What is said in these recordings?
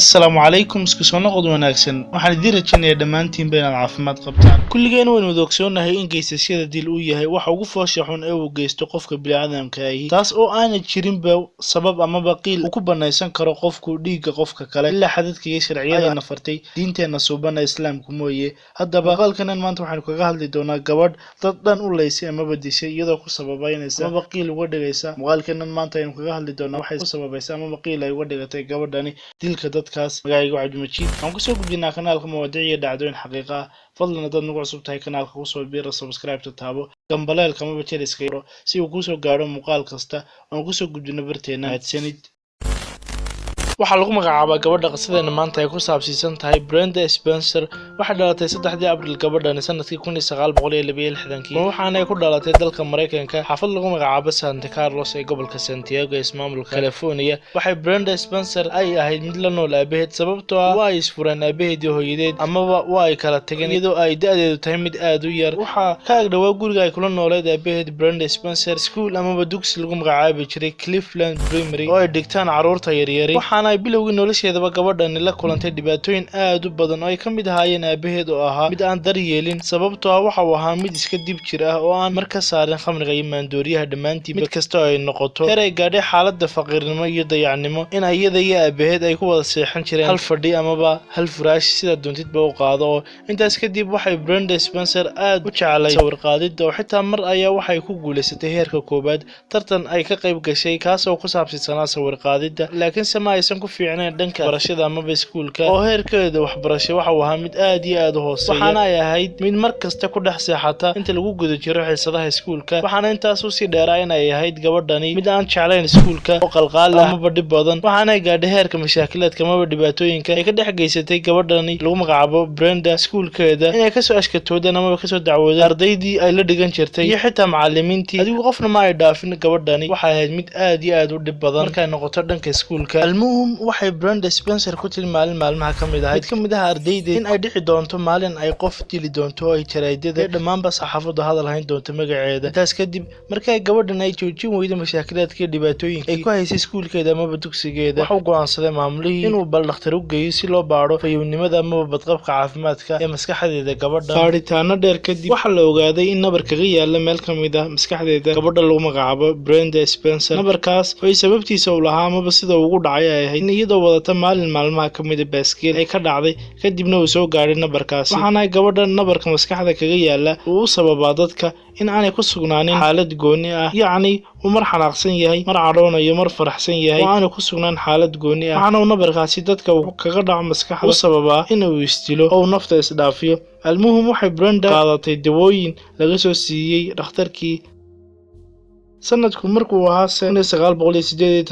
Assalaamu calaykum, isku soo noqod wanaagsan. Waxaan idiin rajaynayaa dhammaantiinba inaad caafimaad qabtaan. Kulligeen waynu wada ogsoonahay in geysashada dil uu yahay waxa ugu foosha xun ee uu geysto qofka bini'aadamka ahi, taas oo aanay jirinba sabab amaba qiil uu ku banaysan karo qofku dhiigga qofka kale, ilaa xadadka iyo sharciyada na fartay diinteenna suuban ee Islaamku mooye. Haddaba muuqaalkanan maanta waxaynu kaga hadli doonaa gabadh dad dhan u leysay amaba dishay, iyadoo ku sababaynaysa amaba qiil uga dhigaysa. Muuqaalkanan maanta aynu kaga hadli doonaa waxay ku sababaysa amaba qiil ay uga dhigatay gabadhani dilka dadkaas. Magacayga waa Cabdimajiid, waxaan kusoo gudbinaa kanaalka mawaadiic iyo dhacdooyin xaqiiqa ah. Fadlan haddaad nagu cusub tahay kanaalka, kusoo biira, subscribe-ta taabo, gambaleelka amaba jeriska si uu kusoo gaadho muuqaal kasta oon kusoo gudbino barteena. Mahadsanid. Waxaa lagu magacaabaa gabadha qisadeena maanta ay ku saabsiisan tahay Brenda Spencer. Waxay dhalatay 3dii Abril gabadhani sanadkii 1962, waxaana ku dhalatay dalka Maraykanka, xaafad lagu magacaabo Santa Carlos ee gobolka Santiago ee ismaamulka California. Waxay Brenda Spencer ay ahayd mid la nool aabaheed, sababtoo ah waa ay isfureen aabaheed iyo hooyadeed, amaba waa ay kala tageen iyadoo ay da-deedu tahay mid aad u yar. Waxaa ka agdhawaa guriga ay kula nooleed aabaheed Brenda Spencer school amaba dugsi lagu magacaabi jiray Cleveland Primary oo ay dhigtaan carruurta yaryari. Waxaana ay bilowgii nolosheedaba gabadhani la kulantay dhibaatooyin aad u badan oo ay ka mid ahaayeen aabaheed oo ahaa mid aan daryeelin, sababtoo ah waxa uu ahaa mid iska dib jir ah oo aan mar ka saarin khamriga iyo maandooriyaha dhammaantii mid kasta oo ay noqoto. Heer ay gaadhay xaaladda faqiirnimo iyo dayacnimo in iyada iyo aabaheed ay ku wada seexan jireen hal fadhi amaba hal furaash, sidaa doontidba u qaado. Oo intaas kadib waxay Brenda Spencer aad u jeclay sawir qaadidda, oo xitaa mar ayaa waxay ku guulaysatay heerka koowaad tartan ay ka qayb gashay, kaas oo ku saabsiisanaa sawir qaadidda. Laakiinse ma aysan ku fiicnayn dhanka barashada amaba iskuulka, oo heerkeeda waxbarasho waxa uu ahaa mid aad iyo aad u hooseeya. Waxaana ay ahayd mid mar kasta ku dhex seexata inta lagu guda jiro xiisadaha iskuulka. Waxaana intaas usii dheeraa in ay ahayd gabadhani mid aan jeclayn iskuulka oo qalqaal ah amaba dhib badan. Waxaana ay gaadhay heerka mashaakilaadka amaba dhibaatooyinka ay ka dhex geysatay gabadhani lagu magacaabo Brenda iskuulkeeda, inay kasoo ashkatoodeen amaba kasoo dacwoodeen ardaydii ay la dhigan jirtay iyo xitaa macalimiintii. Adigu qofna ma ay dhaafin, gabadhani waxay ahayd mid aad iyo aad u dhib badan markay noqoto dhanka iskuulka. Almuhum, waxay Brenda Spencer ku tiri maalin maalmaha ka mid ahayd mid ka mid ah ardaydeed in ay dhici doonto maalin ay qof dili doonto oo ay jaraa'idada iyo dhammaanba saxaafaddu hadal hayn doonto magaceeda. Intaas kadib markay gabadhan ay joojin weydo mashaakilaadka iyo dhibaatooyinka ay ku haysay iskuulkeeda amaba dugsigeeda, waxuu go'aansaday maamulihii inuu bal dhakhtar u geeyo si loo baadho fayownimada amaba badqabka caafimaadka ee maskaxdeeda gabadha. Baadhitaano dheer kadib waxaa la ogaaday in nabar kaga yaala meel ka mid ah maskaxdeeda gabadha lagu magacaabo Brenda Spencer, nabarkaas oo ay sababtiisa uu lahaa amaba sida ugu dhacay ay ahayd in iyadoo wadata maalin maalmaha ka mid a baaskiil ay ka dhacday, kadibna uu soo gaadhay nabarkaasi. Waxaana gabadha nabarka maskaxda kaga yaala uu u sababaa dadka in aanay ku sugnaanin xaalad gooni ah, yacni uu mar xanaaqsan yahay, mar cadhoonayo, mar faraxsan yahay, oo aanay ku sugnaan xaalad gooni ah. Waxaana uu nabarkaasi dadka uu kaga dhaco maskaxda u sababaa in uu isdilo oo uu nafta isdhaafiyo. Almuhum, waxay Brenda qaadatay dawooyin laga soo siiyey dhakhtarkii. Sanadku markuu ahaa 1978-kii,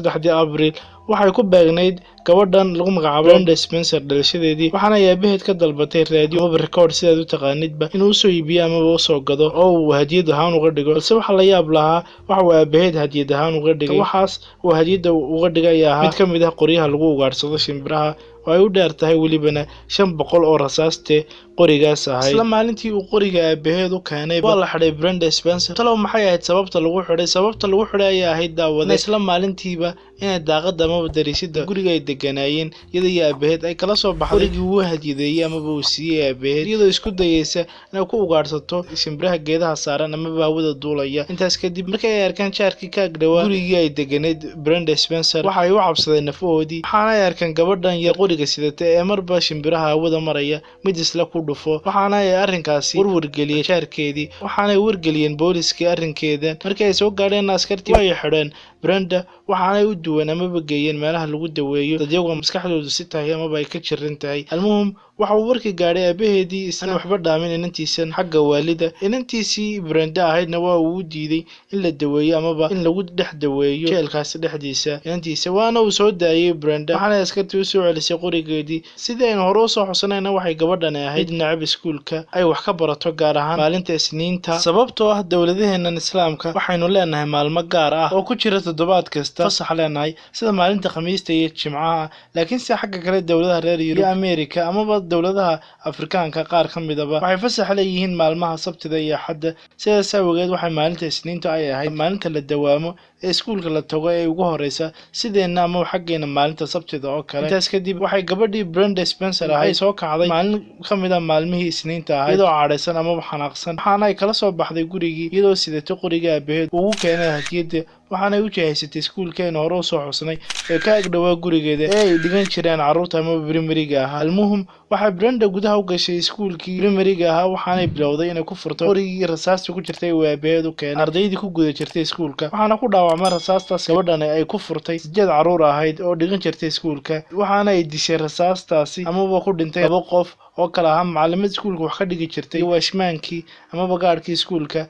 3dii Abriil waxay ku beegnayd gabadhan lagu magacaabo Brenda Spencer dhalashadeedii. Waxaana ay aabaheed ka dalbatay raadiyo amaba record sidaad u taqaanidba inuu usoo iibiyo amaba usoo gado oo uu hadiyad ahaan uga dhigo. Balse waxaa la yaab lahaa waxa uu aabaheed hadiyad ahaan uga dhigay. Waxaas uu hadiyadda uga dhigay ahaa mid ka mid ah qoryaha lagu ugaadhsado shimbiraha oo ay u dheer tahay welibana 500 oo rasaaste qorigaas ahayd. Isla maalintii uu qoriga aabaheed u keenay waa la xidhay Brenda Spencer. Talow maxay ahayd sababta lagu xidhay? Sababta lagu xidhay ayaa ahayd, daawade, isla maalintiiba inay daaqada amaba dariishada guriga ay deganaayeen iyada iyo aabaheed ay kala soo baxday qorigii uu hadiyadeeyey amaba uu siiyey aabaheed, iyadoo isku dayeysa inay ku ugaadhsato shimbiraha geedaha saaran amaba hawada duulaya. Intaas kadib markii ay arkaan jaarkii ka agdhawaa gurigii ay deganeyd Brenda Spencer, waxa ay u cabsadeen nafahoodii. Waxaana ay arkeen gabadhan yar qoriga sidata ee marba shimbiraha hawada maraya mid isla ku dhufo. Waxaana ay arrinkaasi warwargeliyey jaarkeedii, waxaanay wargeliyeen booliskii arrinkeeda. Markii ay soo gaadheen askartii, way xidheen Brenda, waxaanay u duwan amaba geeyeen meelaha lagu daweeyo dadyagoo maskaxdoodu si tahay amaba ay ka jiran tahay. Almuhum, waxa uu warkii gaadhay aabaheedii isaan waxba dhaamin inantiisan xagga waalida. Inantiisii Brenda ahaydna waa uu u diiday in la daweeyo amaba in lagu dhex daweeyo jeelkaasi dhexdiisa inantiisa, waana uu soo daayey Brenda, waxaanay askartii usoo celisay qorigeedii. Sidii aynu hore usoo xusanayna, waxay gabadhani ahayd mid necab iskuulka ay wax ka barato, gaar ahaan maalinta Isniinta, sababtoo ah dowladaheennan Islaamka waxaynu leenahay maalmo gaar ah oo ku jira toddobaad kasta fasax leenahay, sida maalinta Khamiista iyo Jimcaha. Laakiinse xagga kale dowladaha reer Yurub iyo America amaba dowladaha Afrikaanka qaar ka midaba waxay fasax leeyihiin maalmaha Sabtida iyo Axadda. Sidaas awgeed waxay maalinta Isniinta ay ahayd maalinta la dawaamo ee iskuulka la tago ee ugu horeysa, sideenna ama xaggeena maalinta Sabtida oo kale. Intaas kadib waxay gabadhii Brenda Spencer ahayd soo kacday maalin ka mid ah maalmihii Isniinta ahayd, iyadoo cadhaysan amaba xanaaqsan, waxaana ay kala soo baxday gurigii iyadoo sidato qoriga aabaheed ugu keenay hadiyadda, waxaanay u jihaysatay iskuulkeena hore usoo xusnay ee ka agdhowaa gurigeeda ee ay dhigan jireen carruurta amaba primariga ahaa. Almuhum, waxay Brenda gudaha u gashay iskuulkii primariga ahaa, waxaanay bilowday inay ku furto qorigii rasaasta ku jirtay uu aabaheed u keenay ardaydii ku guda jirtay iskuulka, waxaana ku dhaawacmay rasaastaas gabadhani ay ku furtay 8 carruur ahayd oo dhigan jirtay iskuulka, waxaana ay dishay rasaastaasi amaba ku dhintay 2 qof oo kale ahaa macalimad iskuulka wax ka dhigi jirtay iyo waashmaankii amaba gaadhkii iskuulka.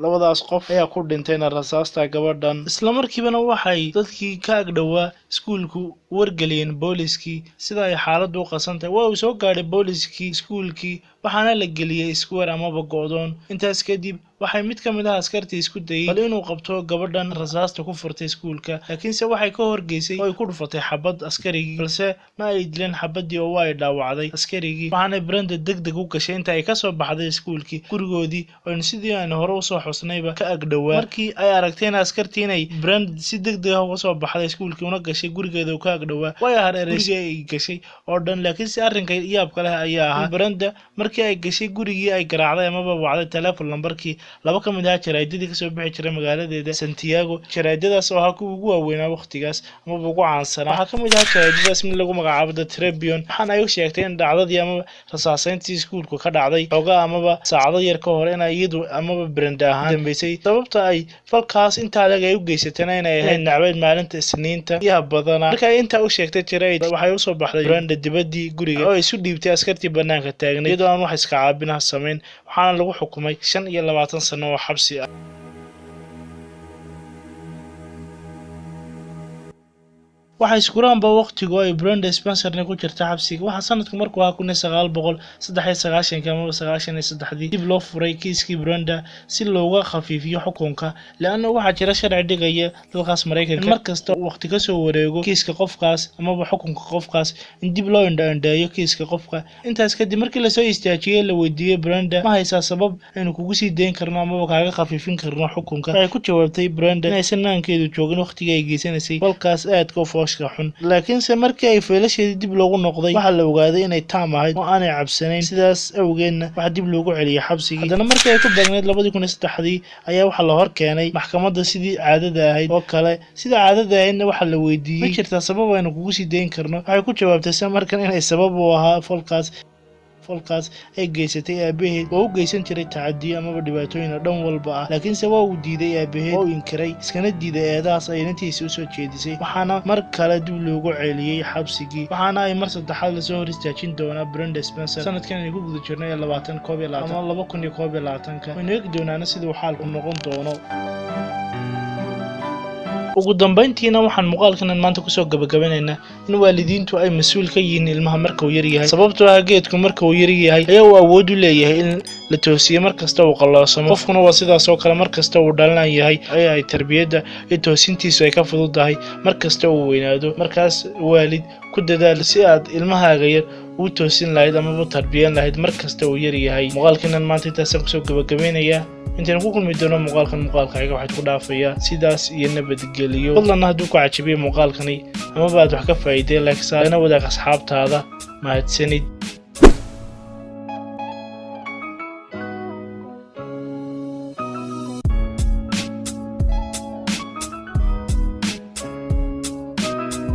Labadaas qof ayaa ku dhintayna rasaasta gabadhan. Isla markiibana waxay dadkii ka agdhowaa iskuulku wargeliyeen booliskii sida ay xaaladdu u qasantahay. Waa uu soo gaadhay booliskii iskuulkii, waxaana la geliyey square amaba go'doon. Intaas kadib waxay mid ka mid ah askartii isku dayey bal inuu qabto gabadhan rasaasta ku furtay iskuulka, laakiinse waxay ka horgeysay oo ay ku dhufatay xabad askarigii, balse ma ay dileen xabaddii oo waa ay dhaawacday askarigii. Waxaana Brenda deg deg u gashay inta ay kasoo baxday iskuulkii gurigoodii oynu sidii aynu hore usoo xusnayba ka agdhowaa. Markii ay aragteen askartii inay Brenda si deg deg ah uga soo baxday iskuulkii una gashay gurigeeda oo ka agdhowaa, way hareereysay ay gashay oo dhan. Laakiinse arrinka yaabka leh ayaa ahaa Brenda markii ay gashay gurigii ay garaacday amaba wacday telephone lambarkii 2 ka mid ah jaraa'idadii kasoo bixi jiray magaaladeeda Santiago, jaraa'idadaas oo ahaa kuwa ugu waaweynaa waqtigaas amaba ugu caansanaa. Waxaa ka mid ahaa jaraa'idadaas mid lagu magacaabo The Tribune, waxaana ay u sheegtay in dhacdadii amaba rasaaseyntii iskuulka ka dhacday xoogaa amaba saacado yar ka hor inay iyadu amaba Brenda ahaan dambeysay. Sababta ay falkaas intaa leg ay u geysatana inay ahayd nacbeed maalinta Isniinta iyo badanaa. Marka ay intaa u sheegtay jaraa'id, waxay usoo baxday Brenda dibaddii guriga oo ay isu dhiibtay askartii banaanka taagnay iyadoo aan wax iska caabinaha samayn, waxaana lagu xukumay 25 sano oo xabsi ah. Waxay iskuraanba waqtigu ay Brenda Spencerna ku jirta xabsiga. Waxaa sanadku markuu ahaa 1993 amaba 93 dib loo furay kiiskii Brenda si looga khafiifiyo xukunka, leanna waxaa jira sharci dhigaya dalkaas Maraykanka in markasta waqti kasoo wareego kiiska qofkaas amaba xukunka qofkaas in dib loo indho-indheeyo kiiska qofka. Intaas kadib markii lasoo istaajiyey la weydiiyey Brenda, ma haysaa sabab aynu kugu sii dayn karno amaba kaaga khafiifin karno xukunka? Waxay ku jawaabtay Brenda inaysan maankeedu joogin waqtigii ay geysanaysay falkaas aadka u fooshka xun, laakiinse markii ay feelasheedii dib loogu noqday waxaa la ogaaday inay taam ahayd oo aanay cabsanayn, sidaas awgeedna waxaa dib loogu celiyey xabsigii. Haddana markii ay ku beegnayd 2003 ayaa waxaa la hor keenay maxkamadda sidii caadada ahayd oo kale. Sida caadada ahaydna waxaa la weydiiyey, ma jirtaa sabab aynu kugu sii dayn karno? Waxay ku jawaabtay se markan inay sabab u ahaa falkaas ay geysatay aabaheed oo u geysan jiray tacadiyo amaba dhibaatooyin oo dhan walba ah, laakiinse waa uu diiday aabaheed oo inkiray iskana diiday eedahaas ay inantiisa usoo jeedisay, waxaana mar kale dib loogu celiyey xabsigii. Waxaana ay mar saddexaad lasoo hor istaajin doonaa Brenda Spencer sanadkan aynu ku guda jirnay ee 2021 ama 2021. Waynu eegi doonaana siduu xaalku noqon doono. Ugu dambeyntiina waxaan muuqaalkanan maanta kusoo gabagabanaynaa in waalidiintu ay mas-uul ka yihiin ilmaha marka uu yar yahay, sababtoo ah geedku marka uu yar yahay ayaa uu awood u leeyahay in la toosiyo mar kasta uu qalloosamo. Qofkuna waa sidaas oo kale, mar kasta uu dhalan yahay ayaa ay tarbiyadda iyo toosintiisu ay ka fududahay mar kasta uu weynaado. Markaas waalid ku dadaal si aad ilmahaaga yar u toosin lahayd amaba tarbiyan lahayd mar kasta uu yar yahay. Muuqaalkanan maanta intaasaan kusoo gabagabeynayaa. Intaynu ku kulmi doono muuqaalkan muuqaalka xiga, waxaad ku dhaafayaa sidaas iyo nabadgeliyo. Fadlanna hadduu ku cajabiyey muuqaalkani amaba aad wax ka faa'iiday, like saar, lana wadaag asxaabtaada. Mahadsanid.